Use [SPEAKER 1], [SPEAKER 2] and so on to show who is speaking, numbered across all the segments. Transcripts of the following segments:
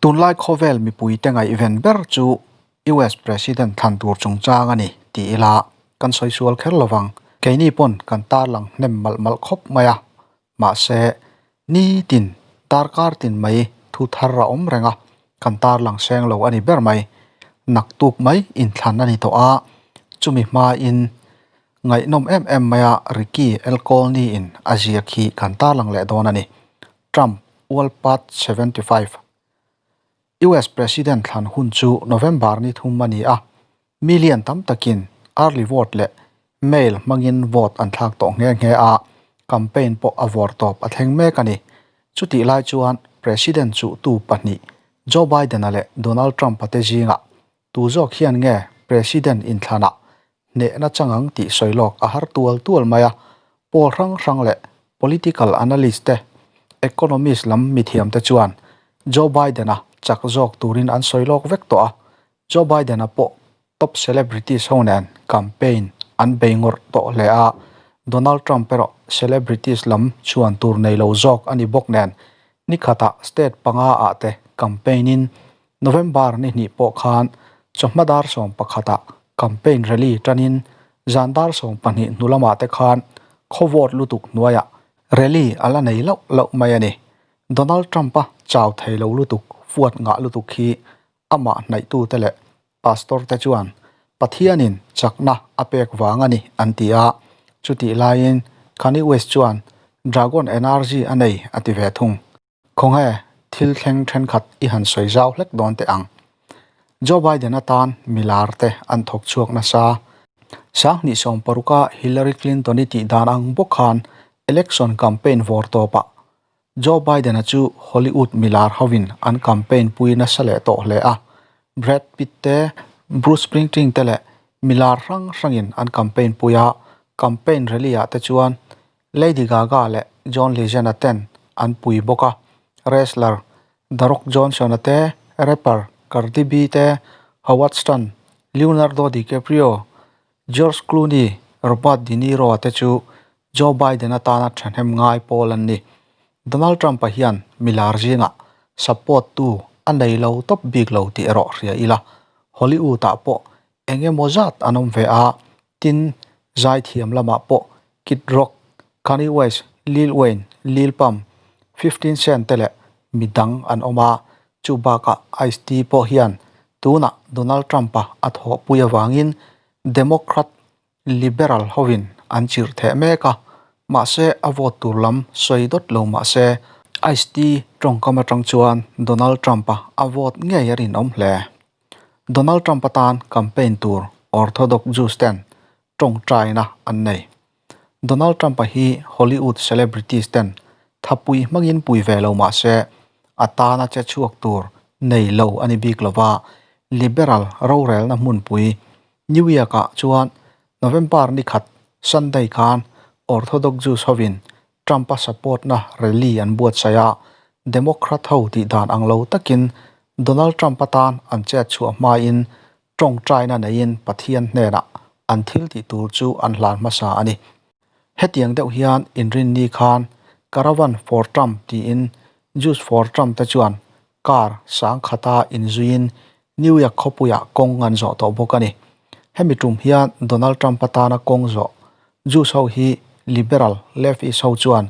[SPEAKER 1] Tunlai khawvel mipuite ngaihven ber chu US President thlan tur chungchang a ni ti ila kan sawi sual kher lovang. Keini pawn kan tarlang hnem malh malh khawp mai a, mahse nitin darkar tin mai thu thar a awm reng a, kan tarlang seng lo a ni ber mai. Naktuk mai inthlan a ni tawh a, chumi hmain ngaihnawm em em maia Ricky Elkolni in a ziak hi kan tarlang leh dawn a ni. Trump Ualpat 75. US President thlan hun chu November ni thum a ni a, million tam takin early vote leh mail hmangin vote an thlak tawh nghe nghe a, campaign pawh a vawr tawp a thleng mek a ni. Chutih lai chuan President chuhtu pahnih Joe Biden-a leh Donald Trump-a te zingah tu zawk hian nge President inthlanah hnehna chang ang tih sawi lawk a har tual tual mai a, pawl hrang hrang leh political analyst te, economist lam mithiam te chuan Joe Biden-a chak zawk turin an sawi lawk vek tawh a, Joe Biden-a pawh top celebrities ho nen campaign an bei ngawrh tawh hle a, Donald Trump erawh celebrities lam chhuan tur nei lo zawk a ni bawk nen nikhatah state panga ah te campaign in November ni hnih pawh khan chawhma dar 11 ah campaign rally tanin zan dar 20 hnu lamah te khan khaw vote lutuk hnuaiah rally a la nei loh loh mai a ni. Donald Trump-a chau thei lo lutuk fuat ngah lutuk hi amah hnaihtute leh pastor te chuan Pathianin chakna a pek vang a ni an ti a, chutih laiin Kanye West chuan Dragon Energy a nei a ti ve thung. Khawnge thil thleng thenkhat i han sawi zau hlek dawn teh ang. Joe Biden atan milar te an thawk chhuak nasa. Sanghnih sawm paruka Hillary Clinton i tih dan ang bawk khan election campaign vawr tawpah Joe Biden-a chu Hollywood milar hovin an campaign pui nasa leh tawh hle a. Brad Pitt te, Bruce Springsteen te leh milar hrang hrangin an campaign pui a, campaign rally-ah te chuan Lady Gaga leh John Legend-a ten an pui bawk a, wrestler The Rock Johnson-a te, rapper Cardi B te, Howard Stern, Leonardo DiCaprio, George Clooney, Robert De Niro-a te chu Joe Biden atana thahnem ngai pawl an ni. Donald Trump-a hian milar zingah support-tu a nei lo tawp bik lo tih erawh hria ila, Hollywood-ah pawh eng emaw zat an awm ve a, Tin, zaithiam lamah pawh Kid Rock, Kanye West, Lil Wayne, Lil Pump, 15 Cent te leh mi dang an awm a, chu bakah Ice-T pawh hian tunah Donald Trump-a a thawhpui avangin Democrat liberal hovin an chirh theh mek a, mahse a vote tur lam sawi dawt lo mahse Ice-T tawngkam atang chuan Donald Trump-a a vote ngei a rinawm hle. Donald Trump atan campaign tur Orthodox Jews ten tawngtaina an nei. Donald Trump-a hi Hollywood celebrities ten thapui hmangin pui ve lo mah se a tana che chhuak tur nei lo a ni bik lova, liberal rorelna hmunpui New York-ah chuan November ni khat Sunday khan Orthodox Jews hovin Trump-a support-na rally an buatsaih a, Democrat ho tih dan ang lo takin Donald Trump atan an chet chhuah hmain tawngtaina neiin Pathian hnenah an thil tih tur chu an hlan hmasa a ni. Hetiang deuh hian inrinni khan Caravan for Trump tiin Jews for Trump te chuan car sang khata inzuiin New York khawpuiah kawng an zawh tawh bawk a ni. Hemi tum hian Donald Trump atana kawng zawh Jews ho hi liberal leftist ho chuan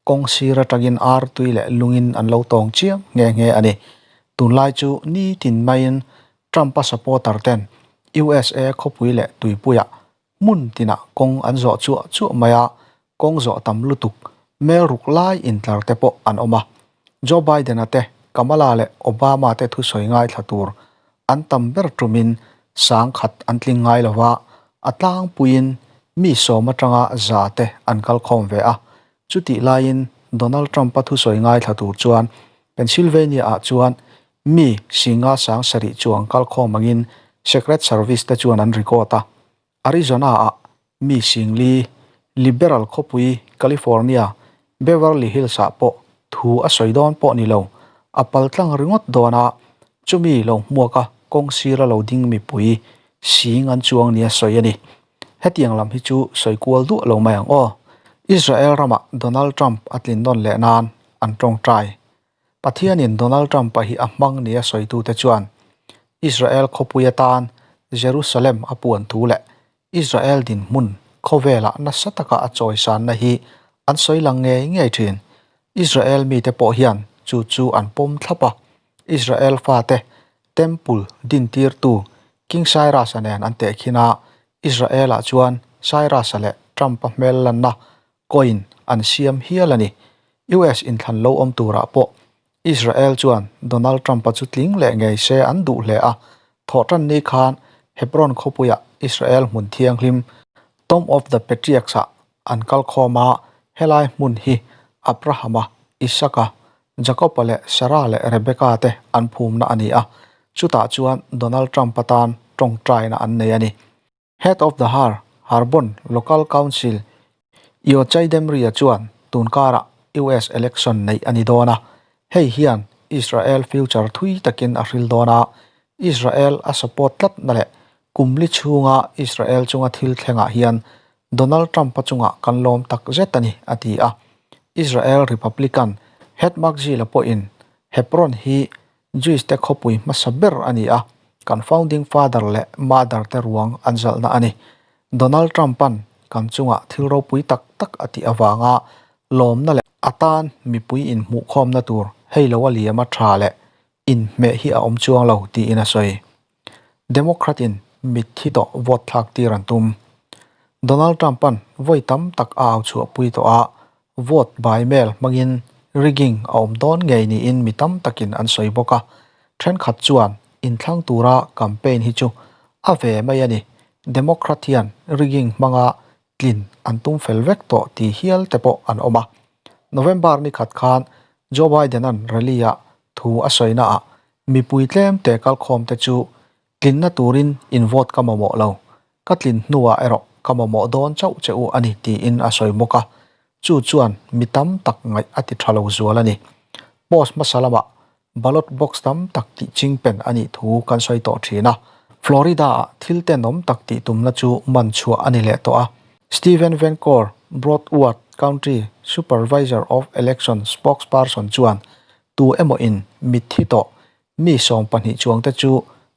[SPEAKER 1] kawng sir atangin ar tui leh lungin an lo tawng chiang nghe nghe a ni. Tunlai chu nitin maiin Trump-a supporter ten USA khawpui leh tuipuiah hmun tinah kawng an zawh chuah chuah mai a, kawng zawh tam lutuk mel ruk lai intlar te pawh an awm a. Joe Biden-a te, Kamala leh Obama te thusawi ngaithla tur an tam ber tumin sang khat an tling ngai lo va, a tlangpuiin mi sawm atanga za te an kal khawm ve a. Chutih laiin Donald Trump-a thusawi ngaithla tur chuan Pennsylvania-ah chuan Mi singa sang sarih chuang kal khawm angin Secret Service te chuan an record a. Arizona-ah mi singli, liberal khawpui California, Beverly Hills-ah pawh thu a sawi dawn pawh ni lo, a pal tlang ringawt dawn a, chumi lo hmuaka kawng sira lo ding mipui sing an chuang nia sawi a ni. Hetiang lam hi chu sawi kual duah lo mai ang aw. Israel ramah Donald Trump a tlin nawn leh nan an tawngtai. Pathianin Donald Trump-a hi a hmang nia sawitute chuan Israel khawpui atan Jerusalem a puan thu leh Israel dinhmun khawvelah nasa taka a chawisanna hi an sawi lang ngei ngei thin. Israel mite pawh hian chu chu an pawm thlap a, Israel fate Temple dintirtu King Cyrus-a nen an tehkhin a, Israel-ah chuan Cyrus-a leh Trump-a hmel lanna coin an siam hial a ni. US inthlan lo awm turah pawh Israel chuan Donald Trump-a chu tling leh ngei se an duh hle a, thawhtanni khan Hebron khawpuiah Israel hmun thianghlim Tomb of the Patriarchs-ah an kal khawm a, helai hmun hi Abraham-a, Isaka, Jacob-a leh Sarah leh Rebecca te an phumna a ni a, chutah chuan Donald Trump-a tan tawngtaina an nei a ni. Head of the Har Harbon Local Council Yochai Demria chuan tun karah US election neih a ni dawn a, hei hian Israel future thui takin a hril dawn a, Israel a support tlatna leh kum li chhunga Israel chunga thil thlengah hian Donald Trump-a chungah kan lawm tak zet a ni, a ti a. Israel Republican Head Mark Zila pawhin Hebron hi Jews te khawpui hmasa ber a ni a, kan founding father leh mother te ruang an zalhna a ni. Donald Trump-a'n kan chungah thil ropui tak tak a tih avanga lawmna leh a tan mipui inhmuhkhawmna tur hei lo a liam a tha leh inhmeh hi a awm chuang lo tiin a sawi. Democrat-in mitthi tawh vote thlak tir an tum. Donald Trump-a'n vawi tam tak a au chhuahpui tawh a, vote by mail hmangin rigging a awm dawn ngei niin mi tam takin an sawi bawk a. Thenkhat chuan inthlang tura campaign hi chu a ve mai a ni, Democrat hian rigging hmanga tlin an tum fel vek tawh tih hial te pawh an awm a. November ni khat khan Joe Biden-a'n rally-ah thu a sawinaah mipui tlem te kalkhawm te chu tlinna turin in vote ka mamawh lo, ka tlin hnuah erawh ka mamawh dawn chauh che u a ni tiin a sawi bawk a, chu chuan mi tam tak ngaih a ti tha lo zual a ni. Post hmasa lamah ballot box tam tak tih chingpen a nih thu kan sawi tawh thin a, Florida-ah thil tenawm tak tih tumna chu man chhuah a ni leh tawh a. Steven Vancor, Broward County Supervisor of Election spokesperson chuan tu emaw in mitthi tawh mi 20 chuangte chu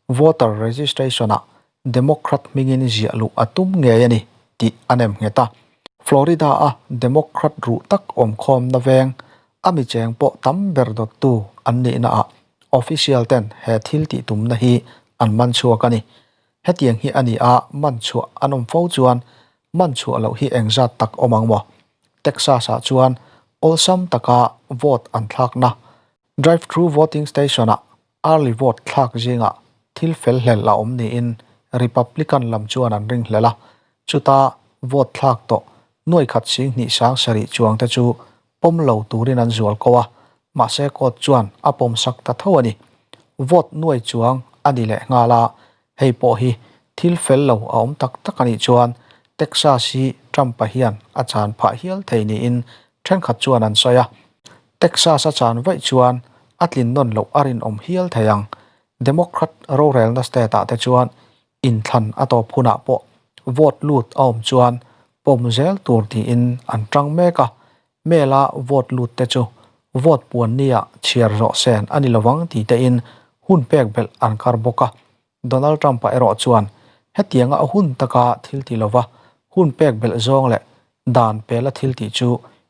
[SPEAKER 1] voter registration-ah Democrat hmingin ziah luh a tum ngei a ni tih a nem nghet a. Florida-a Democrat ruh tak awmkhawmna veng a mi cheng pawh tam ber dawttu an nihnaah official ten he thil tih tumna hi an man chhuak a ni. Hetiang hi a ni a, man chhuah an awm fo chuan man chhuah loh hi engzat tak awm ang maw? Texas-ah chuan awlsam taka vote an thlakna Drive-thru voting station-ah early vote thlak zingah thil fel hlel a awm niin Republican lam chuan an ring hlel a, chuta vote thlak tawh nuai khat sing hnih sang sarih chuang te chu pawm lo turin an zual ko a, mahse court chuan a pawm sak ta tho a ni. Vote nuai chuang a ni leh nghal a, hei pawh hi thil fel lo a awm tak tak a nih chuan Texas hi Trump-a hian a chan phah hial thei niin thenkhat chuan an sawi a. Texas a chan vaih chuan a tlin nawn loh a rinawm hial thei ang. Democrat rorelna state ah te chuan inthlan a tawp hunah pawh vote lut a awm chuan pawm zel tur tiin an tang mek a, mail a vote lut te chu vote puan nia chhiar zawh sen a ni lovang ti tein hun pek belh an kar bawk a. Donald Trump-a erawh chuan hetianga a hun taka thil ti lova hun pek belh zawng leh dan pela thil tih chu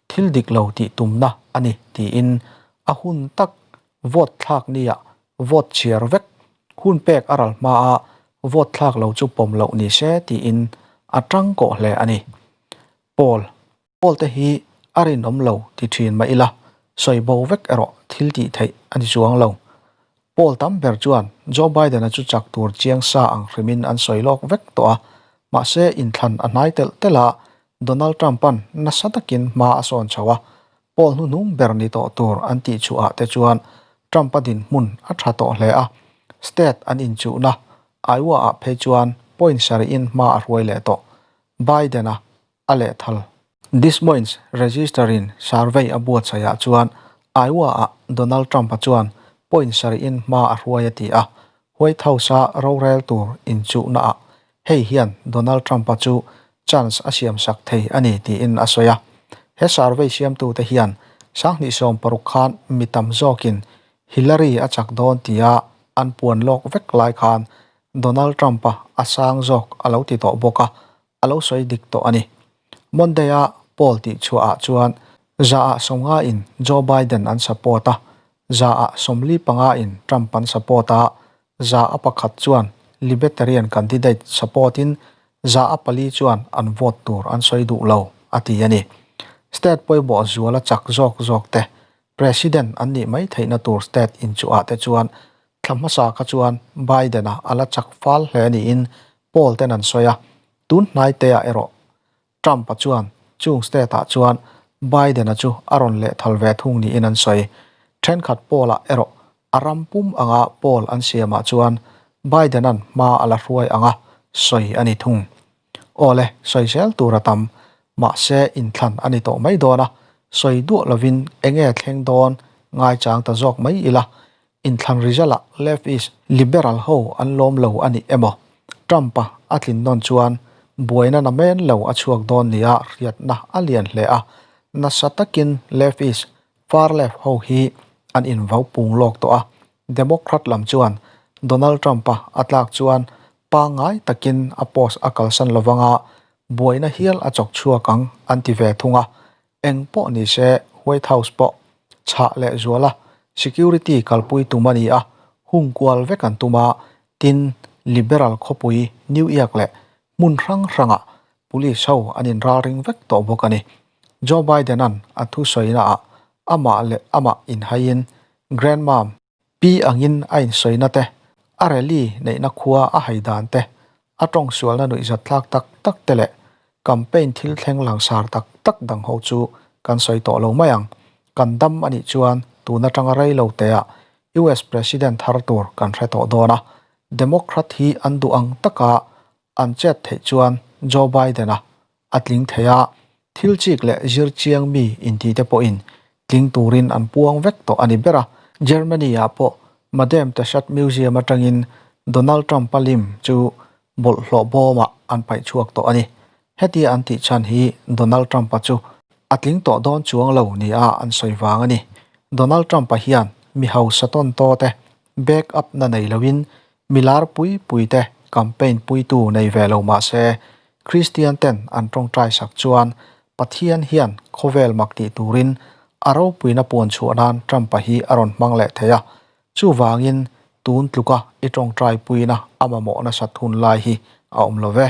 [SPEAKER 1] thil dik lo tih tumna a ni tiin a hun tak vote thlak nia vote chhiar vek hun pek a ral hmaa vote thlak lo chu pawm loh ni se tiin a tangkawh hle a ni. Paul. Paul te hi a rinawm lo ti thin mah ila, sawi bo vek erawh thil tih theih a ni chuang lo. Paul tam ber chuan Joe Biden-a chu chak tur chiang sa ang hrimin an sawi lawk vek tawh a, mahse inthlan a hnai telh telh a, Donald Trump-a'n nasa takin hma a sawn chho a, Paul hnuhnung ber ni tawh tur an tih chhuahah te chuan Trump-a dinhmun a tha tawh hle a, state an inchuhna Iowa-ah phei chuan point sarihin hma a hruai leh tawh. Biden-a a lehthal. Des Moines Register-in survey a buatsaihah chuan Iowa-ah Donald Trump-a chuan point sarihin hma a hruai a ti a, White House-a rorel tur inchuhnaah hei hian Donald Trump-a chu chance a siamsak thei a ni tiin a sawi a. He survey siamtute hian 26 khan mi tam zawkin Hillary a chak dawn tia an puan lawk vek lai khan Donald Trump-a a sang zawk a lo ti tawh bawk a, a lo sawi dik tawh a ni. Monday-a poll tihchhuah ah chuan zaah 50 in Joe Biden an support a, zaah 45 in Trump an support a, za a pakhat chuan Libertarian candidate support in za a pali chuan an vote tur an sawi duh lo, a ti a ni. State pawimawh zuala chak zawk zawk te President an nih mai theihna tur state inchuhah te chuan thla hmasa kha chuan Biden-a a la chak fal hle niin poll ten an sawi a, tun hnai te ah erawh Trump-a chuan chung state-ah chuan Biden-a chu a rawn lehthal ve thung niin an sawi. Thenkhat poll-ah erawh a ram pum anga poll an siamah chuan Biden-a'n hma a la hruai anga sawi a ni thung. Awle, sawi zel tur a tam. Mahse, inthlan a ni tawh mai dawn a, sawi duah lovin enge thleng dawn ngaichang ta zawk mai ila. Inthlan result-ah leftist liberal ho an lawm lo a nih emaw? Trump-a a tlin nawn chuan buaina namen lo a chhuak dawn nia hriatna a lian hle a, nasa takin leftist far left ho hi an invau pung lawk tawh a, Democrat lam chuan Donald Trump-a a tlak chuan pangngai takin a post a kalsan lovang a, buaina hial a chawk chhuak ang an ti ve thung a. Eng pawh ni se White House pawh chhah leh zuala security kalpui tum a ni a, hung kual vek an tum a, tin Liberal khawpui New York leh hmun hrang hrangah police ho an inralring vek tawh bawk a ni. Joe Biden-a'n a thusawina ah amah leh amah inhaiin Grandmom Pi angin a insawina te, a rally neihna khua a hai dan te, a tawng sualna nuihzat thlak tak tak te leh campaign thil thleng langsar tak tak dang ho chu kan sawi tawh lo mai ang. Kan dam a nih chuan tun atanga rei lo teah US President thar tur kan hre tawh dawn a, Democrat hi an duh ang taka an chet theih chuan Joe Biden-a a tling thei a, thil chik leh zir chiang mi intite pawhin tling turin an puang vek tawh a ni ber a. Germany-ah pawh Madame Tussauds Museum atangin Donald Trump-a lim chu bawlhhlawh bawmah an paih chhuak tawh a ni. Hetia an tih chhan hi Donald Trump-a chu a tling tawh dawn chuang lo nia an sawi vang a ni. Donald Trump-a hian mi hausa tawn taw te back up na nei loin mi lar pui pui te campaign puitu nei ve lo mah se Kristian ten an tawngtai sak chuan Pathian hian khawvel mak tih turin a ropuina puan chhuah nan Trump-a hi a rawn hmang leh thei a, chuvangin tun tluka i tawngtai puina a mamawh nasat hun lai hi a awm lo ve.